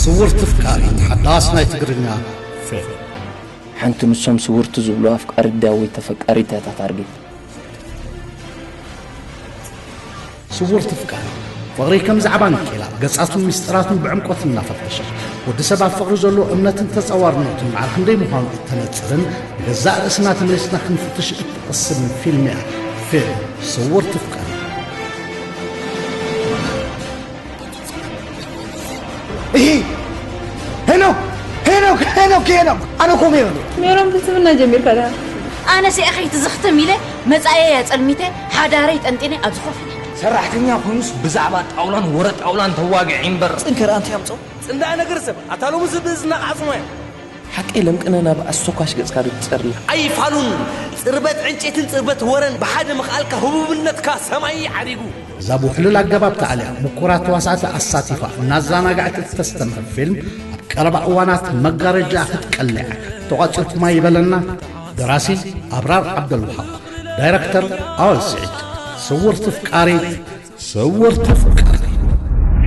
ስውርቲ ፍቃሪ ሓዳስ ናይ ትግርኛ ፊልም። ሓንቲ ንሶም ስውርቲ ዝብሉ ኣፍቃሪት ድያ ወይ ተፈቃሪት እያ እታ ታርጌት። ስውርቲ ፍቃሪ ፍቕሪ ከም ዛዕባ ንኬላ ገጻቱን ምስጢራቱን ብዕምቆት እናፈተሸት ወዲ ሰብ ኣብ ፍቕሪ ዘሎ እምነትን ተጻዋርነቱን ማዕረ ክንደይ ምዃኑ እተነጽርን ንገዛእ ርእስና ተመሊስና ክንፍትሽ እትቐስምን ፊልም እያ። ፊልም ስውርቲ ፍቃሪ። እሂ ሄኖክ ሄኖክ ሄኖክ ሄኖክ ኣነ ኮሜሮ ሜሮን ፍልስፍና ጀሚርካ ዳ ኣነ ሲኣ ከይትዝኽትም ኢለ መጻኤ ኣጸልሚተ ሓዳረይ ጠንጢነ ኣብዚ ኮፍ ኢለ ሰራሕተኛ ኮይኑስ ብዛዕባ ጣውላን ወረ ጣውላን ተዋግዕ ይንበር ጽንከር ኣንቲ ኣምጾ ጽንዳ ነገር ሰብ ኣታ ሎሚ ዝብእዝና ዓጽሞ እያ ሓቀይ ለምቅነ ናብ ኣስተኳሽ ገጽካ ዶ ትጸርላ ኣይፋሉን ጽርበት ዕንጨይትን ጽርበት ወረን ብሓደ ምኽኣልካ ህቡብነትካ ሰማይ ዓሪጉ እዛ ብውሕሉል ኣገባብ ተኣልያ ምኩራት ተዋሳእቲ ኣሳቲፋ እናዘናጋዕት እተስተምህር ፊልም ኣብ ቀረባ እዋናት መጋረጃ ክትቀልዕ ተቋጺርኩማ ይበለና። ደራሲ ኣብራር ዓብደልውሃብ፣ ዳይረክተር ኣወል ስዒድ። ስውርቲ ፍቃሪት ስውርቲ ፍቃሪት